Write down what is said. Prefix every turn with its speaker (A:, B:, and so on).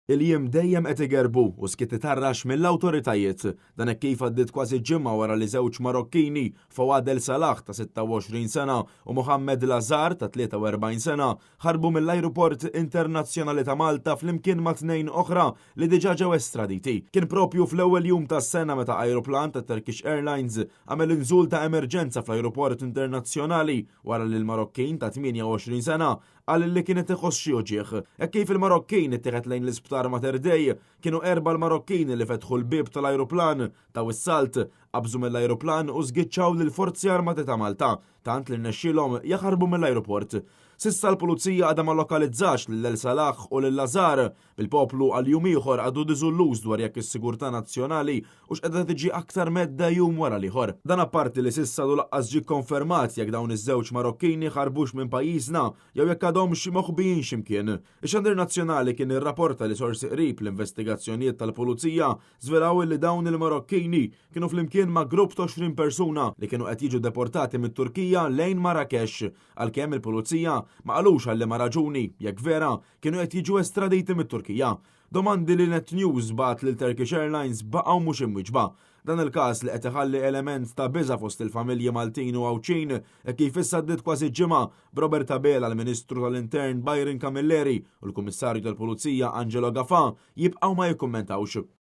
A: Il-jiem dejjem qed igerbu u skiet itarrax mill-awtoritajiet. Dan hekk kif għaddiet kważi ġimgħa wara li żewġ Marokkini, Fouad El Salah ta' 26 sena u Mohamed Lazar ta' 43 sena, ħarbu mill-Ajruport Internazzjonali ta' Malta flimkien ma' tnejn oħra li diġà ġew estraditi. Kien propju fl-ewwel jum tas-sena meta ajruplan ta' Turkish Airlines għamel inżul ta' emerġenza fl-Ajruport Internazzjonali wara li l-Marokkin ta' 28 sena qal li kien qed iħoss xi uġigħ. Hekk kif il-Marokkin ittieħed lejn l-isptar Mater Dei, kienu erbgħa l-Marokkini li fetħu l-bieb tal-ajruplan, taw is-salt, qabżu mill-ajruplan u żgiċċaw lill-Forzi Armati ta' Malta, tant li rnexxielhom jaħarbu mill-ajruport. S'issa l-Pulizija għadha ma lokalizzax lil El Salah u lil Lazar, bil-poplu għal jum ieħor għadu diżulluż dwar jekk is-sigurtà nazzjonali hux qiegħda tiġi aktar mhedda jum wara l-ieħor. Dan apparti li s'issa għadu laqqas ġie kkonfermat jekk dawn iż-żewġ Marokkini ħarbux minn pajjiżna jew jekk għadhomx moħbijin xi mkien. Ix-xandir nazzjonali kien irrapporta li sorsi qrib l-investigazzjonijiet tal-Pulizija żvelaw illi dawn il-Marokkini kienu flimkien ma' grupp ta' 20 persuna li kienu qed jiġu deportati mit-Turkija lejn Marrakesh, għalkemm il-Pulizija ma qalux għal liema raġuni, jekk vera, kienu qed jiġu estraditi mit-Turkija. Domandi li Net News bagħat lil Turkish Airlines baqgħu mhux imwieġba. Dan il-każ li qed iħalli element ta' biża' fost il-familji Maltin u Għawdxin hekk kif issa għaddiet kważi ġimgħa b'Robert Abela, l-Ministru tal-Intern Byron Camilleri u l-Kummissarju tal-Pulizija Angelo Gafà jibqgħu ma jikkummentawx.